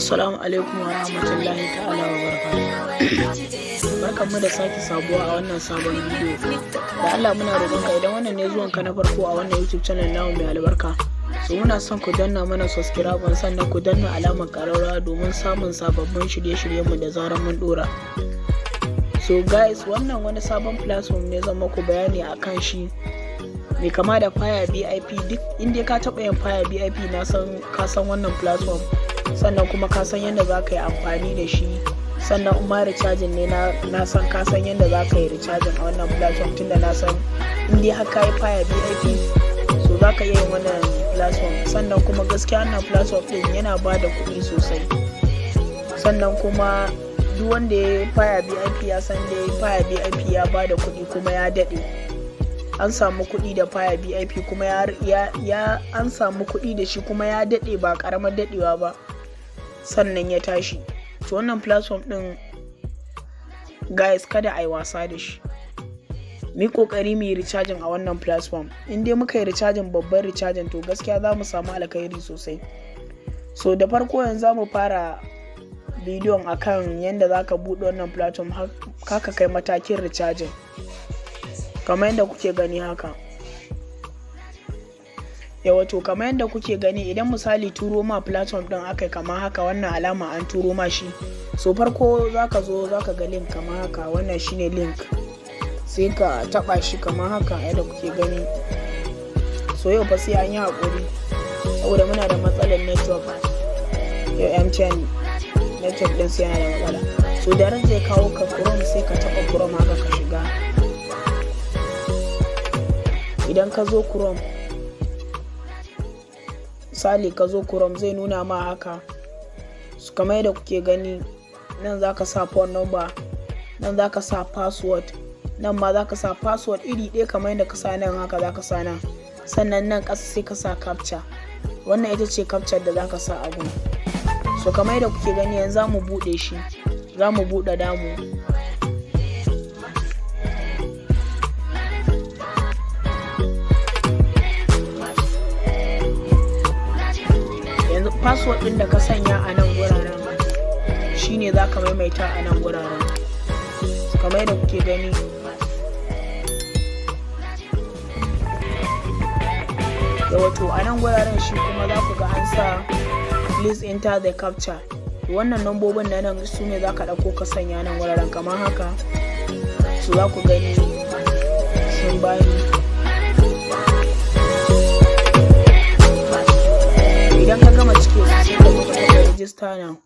Assalamu alaikum wa rahmatullahi ta'ala wa barakatuh. Barkanmu da sake sabuwa a wannan sabon bidiyo. Da Allah muna roƙonka, idan wannan ne zuwanka na farko a wannan YouTube channel namu mai albarka, so muna son ku danna mana subscribe, sannan ku danna alamar ƙararrawa domin samun sababbin shirye-shiryenmu da zarar mun ɗora. So guys, wannan wani sabon platform ne zan muku bayani akan shi, mai kama da Fire VIP. Duk inda ka taɓa yin Fire VIP, na san ka san wannan platform, sannan kuma ka san yadda za ka yi amfani da shi. Sannan kuma recharging ne, na san ka san yadda za ka yi recharging a wannan platform, tunda na san in dai har ka yi Fire VIP, so za ka iya yin wannan platform. Sannan kuma gaskiya wannan platform din yana ba da kuɗi sosai. Sannan kuma duk wanda ya yi Fire VIP ya san da Fire VIP ya ba da kuɗi, kuma ya daɗe an samu kuɗi da Fire VIP, kuma ya an samu kuɗi da shi, kuma ya daɗe ba ƙaramar daɗewa ba sannan ya tashi. To wannan platform ɗin, guys, kada a yi wasa da shi. Mu kokari mu yi recharging a wannan platform. In dai muka yi recharging, babban recharging, to gaskiya za mu samu alkhairi sosai. So da farko yanzu za mu fara bidiyon akan yadda za ka buɗe wannan platform haka kai matakin recharging, kamar yadda kuke gani haka. Yawa, to kamar yadda kuke gani, idan misali turo ma platform din aka kamar haka, wannan alama an turo ma shi. So farko zaka zo zaka ga link kamar haka. Wannan shine link, sai ka taba shi kamar haka yadda kuke gani. So yau fa sai an yi haƙuri saboda muna da matsalar network yau. MTN network din sai yana da matsala. So da zai kawo ka Chrome, sai ka taba Chrome haka ka shiga. Idan ka zo Chrome, misali ka zo Chrome, zai nuna ma haka. Su kamar yadda kuke gani, nan za ka sa phone number, nan za ka sa password, nan ma za ka sa password iri ɗaya kamar yadda ka sa nan, haka za ka sa nan. Sannan nan ƙasa sai ka sa captcha. Wannan ita ce captcha da za ka sa a gun. So kamar yadda kuke gani, yanzu za mu buɗe shi, za mu buɗe damu. Yanzu password ɗin da ka sanya a nan guraren shine za ka maimaita a nan guraren, kamar yadda kuke gani. Wato a nan guraren shi kuma za ku ga an sa "Please enter the captcha". Wannan nambobin na nan su ne za ka ɗauko ka sanya nan wuraren kamar haka. Su za ku gani sun bani. Idan ka gama cike su, sai ka zo ka taɓa "Register now".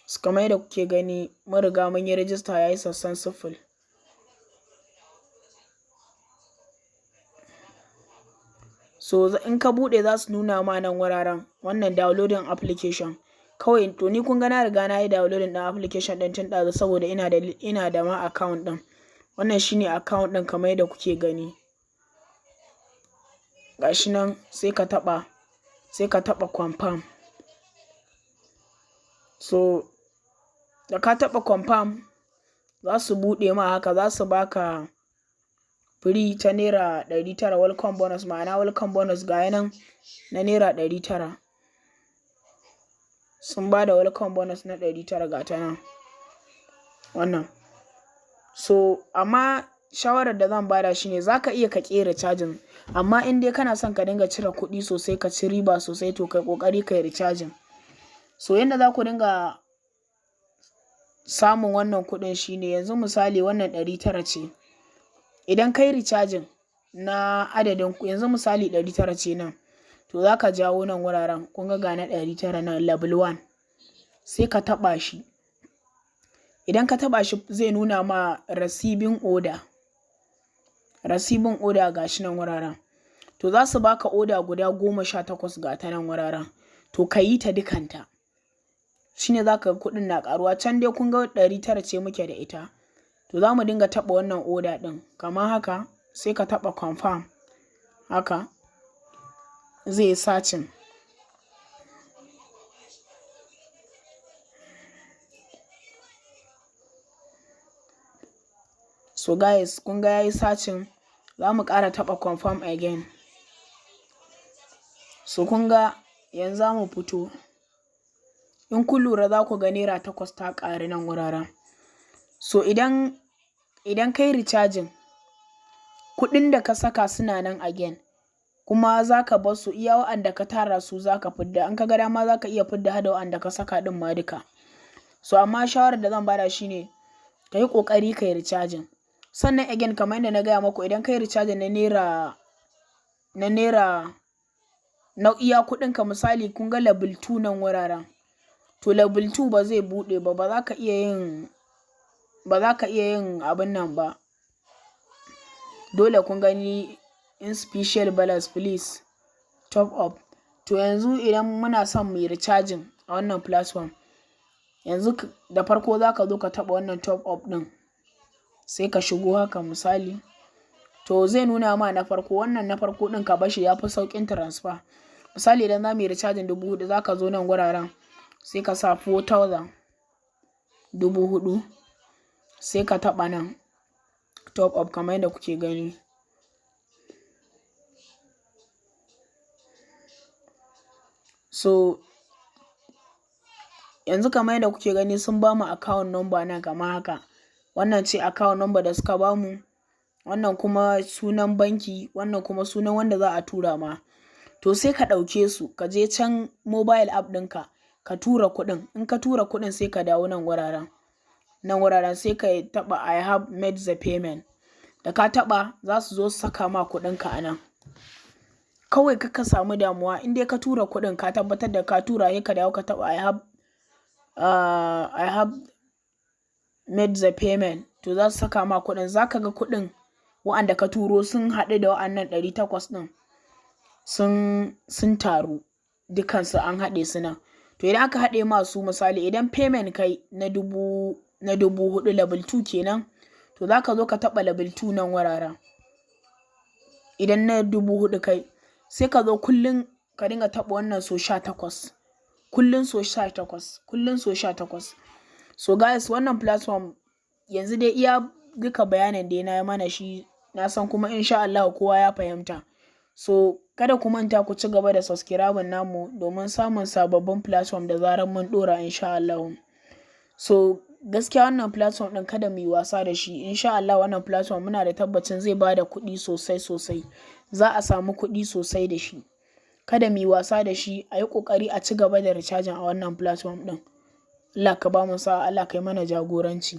Su kamar yadda kuke gani, mun riga mun yi register, yayi successful. So in ka buɗe, za su nuna ma nan wuraren wannan "Downloading application" kawai. To ni kun ga na riga na yi downloading ɗin application ɗin tun ɗazu, saboda ina da ma account ɗin. Wannan shine account ɗin kamar yadda kuke gani, gashi nan. Sai ka taɓa "Confirm". So da ka taɓa "Confirm", za su buɗe ma haka, za su baka free ta ₦900, welcome bonus. Ma'ana welcome bonus ga nan na ₦900. Sun ba da welcome bonus na 900, ga ta nan wannan. So amma shawarar da zan bada shine za ka iya ka ƙera recharging, amma in dai kana son ka dinga cire kuɗi sosai, ka ci riba sosai, to kai ƙoƙari ka yi recharging. So yanda za ku dinga samun wannan kuɗin shine, yanzu misali wannan 900 ce. Idan kai recharging na adadin, yanzu misali 900 ce nan, to za ka jawo nan wuraren. Kun ga na 900 nan, level 1, sai ka taɓa shi. Idan ka taɓa shi, zai nuna ma receiving order. Receiving order ga shi nan wuraren. To za su baka order guda 18, ga ta nan wuraren. To ka yi ta dukanta, shine za ka ga kuɗin na ƙaruwa. Can dai kun ga 900 ce muke da ita. To za mu dinga taɓa wannan order ɗin kamar haka, sai ka taɓa "Confirm" haka, zai yi searching. So guys, kun ga yayi searching, za mu ƙara taɓa "Confirm" again. So kun ga yanzu za mu fito. In kun lura, za ku ga ₦8 ta ƙaru nan wuraren. So idan kai recharging, kuɗin da ka saka suna nan again, kuma za ka bar su iya wa'anda ka tara su za ka fidda. In ka ga dama, za ka iya fidda har da wa'anda ka saka ɗin ma duka. So amma shawarar da zan bada shine ka yi ƙoƙari ka yi recharging. Sannan again, kamar yadda na gaya maku, idan ka yi recharging na naira na iya kuɗinka, misali kun ga level 2 nan wuraren, to level 2 ba zai buɗe ba, ba za ka iya yin abin nan ba. Dole kun gani, "Insufficient balance, please top up". To yanzu idan muna son mu yi recharging a wannan platform, yanzu da farko za ka zo ka taɓa wannan top up ɗin, sai ka shigo haka misali. To zai nuna ma na farko, wannan na farko ɗin ka bashi, ya fi sauƙin transfer. Misali, idan za mu yi recharging 4,000, za ka zo nan wuraren sai ka sa 4000, 4,000, sai ka taɓa nan top up kamar yadda kuke gani. So yanzu kamar yadda kuke gani, sun bamu account number nan kamar haka. Wannan ce account number da suka bamu, wannan kuma sunan banki, wannan kuma sunan wanda za a tura ma. To sai ka ɗauke su, ka je can mobile app ɗinka ka tura kuɗin. In ka tura kuɗin, sai ka dawo nan wuraren, sai ka taɓa "I have made the payment". Da ka taɓa, za su zo su saka ma kuɗinka a nan. Kawai kar ka samu damuwa, in dai ka tura kuɗin, ka tabbatar da ka tura, sai ka dawo ka taɓa "I have made the payment". To za su saka ma kuɗin, za ka ga kuɗin wa'anda ka turo sun haɗu da wa'annan 800 ɗin, sun taru dukansu, an haɗe su nan. To idan aka haɗe ma su, misali idan payment kai na 4,000, level 2 kenan, to za ka zo ka taɓa level 2 nan wuraren. Idan na 4,000 kai, sai ka zo kullum ka dinga taɓa wannan so 18, kullum so 18, kullum so 18. So guys, wannan platform yanzu dai iya duka bayanin dai na yi mana shi, na san kuma insha Allah kowa ya fahimta. So kada ku manta ku ci gaba da subscribing namu domin samun sababbin platform da zarar mun ɗora, insha Allah. So gaskiya wannan platform ɗin kada mu yi wasa da shi. Insha Allah wannan platform muna da tabbacin zai ba da kuɗi sosai sosai. Za a samu kuɗi sosai da shi. Kada mu yi wasa da shi, a yi ƙoƙari a ci gaba da recharging a wannan platform ɗin. Allah ka ba mu sa'a, Allah ka yi mana jagoranci.